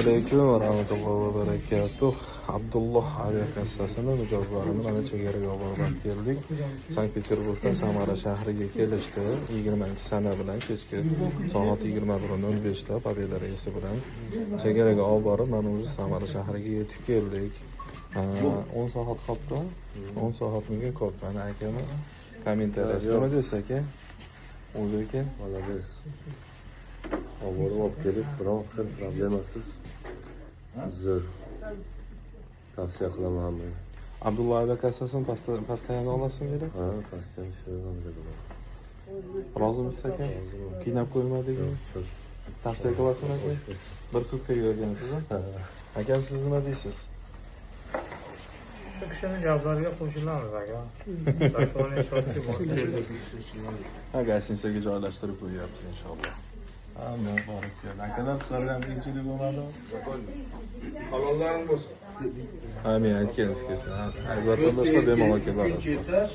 Alaykum va rahmatullohi va barakatuh. Abdulloh aviakassasini mijozlarini mana chegaraga olib keldik. Sankt-Peterburgdan Samara shahriga kelishdi. 20-sana bilan kechki soat 21:05 da Pobeda reysi bilan chegaraga olib borib, mana o'zi Samara shahriga yetib keldik. 10 soat qolibdi. 10 soatga ko'p. Mana akani kommentariyasi nima deysiz, aka? O'zi aka? Молодец. Olib borib olib kelib, biror xil problemasiz. Zo'r. Tavsiya qilaman hammaga. Abdulloh aviakassasini постоянно olasizmi kerak? Ha, постоянно ishlagan bo'ladi. Rozimisiz, aka? Qiynab qo'ymadikmi? Yo'q. Tavsiya qilasizmi, aka? Bir sutka yurgansiz, a? Akam, siz nima deysiz? Shu kishini gaplariga qo'shilamiz, aka. Законный четкий borib keldik. Ha, гостиница ga joylashtirib qo'yyapmiz, inshaalloh. Hamma borib keldi. Akalar, sizlarga ham qiyinchilik bo'lmadimi? Halollaring bo'lsin. Amin, aytganingiz kelsin. Ha, aziz vatandoshlar, bemalol kelib Uchinchi borasizlar. etaj.